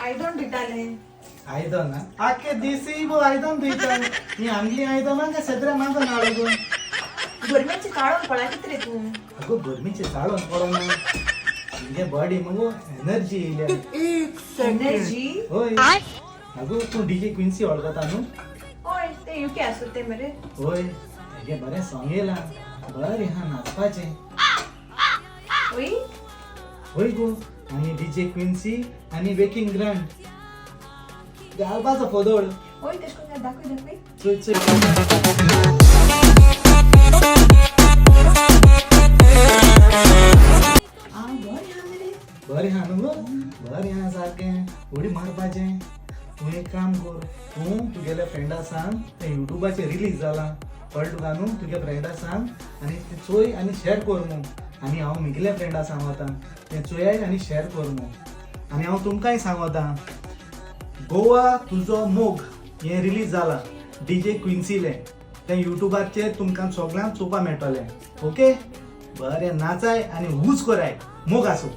आयदोन धुताले. आयदनां आख्खे दिसूय गो आयदन धुयता. ही आमगेली आयदनां काय सदऱ्या मागो नाळ गो? गरमेची काळोन पळा कितें रे तूं? अगो, गरमीचे चाळोन पडना, तुमगे बॉडी मगो एनर्जी येयल्या. एनर्जी? होय. अगो, तूं डीजे क्विन्सी वळखता न्हू? हय, ते युके आसो ते मरे. होय, तेगे बरें सॉंग येयलां, बरें आहा नाचपाचें. हय. होय गो, आनी डीजे क्विन्सी आनी वेकिंग ग्रांट घालपाचो फोदोळ. हय, तेश कोन दाखय दाखय. चोय चोय. आ, बरें आहा मरे. बरें आहा न्हू गो? बरें आहा सारकें, उडी मारपाचें. तूं एक काम कर, तूं तुगेल्या फ्रेंडा सांग, तें युट्यूबाचेर रिलीज जालां, कळ्ळें तुका न्हू? तुगे फ्रेंडा सांग आनी तें चोय आनी शेअर कर मू. आनी हांव म्हगेल्या फ्रेंडा सांगता, तें चोयाय आनी शेअर कर मू. आनी हांव तुमकांय सांगता, गोवा तुजो मोग हें रिलीज जालां डी जे क्विन्सीलें, तें युट्यूबाचेर तुमकां सगळ्यांक चोवपा मेळटलें. ओके, बरें नाचाय आनी ऊज कराय, मोग आसूं.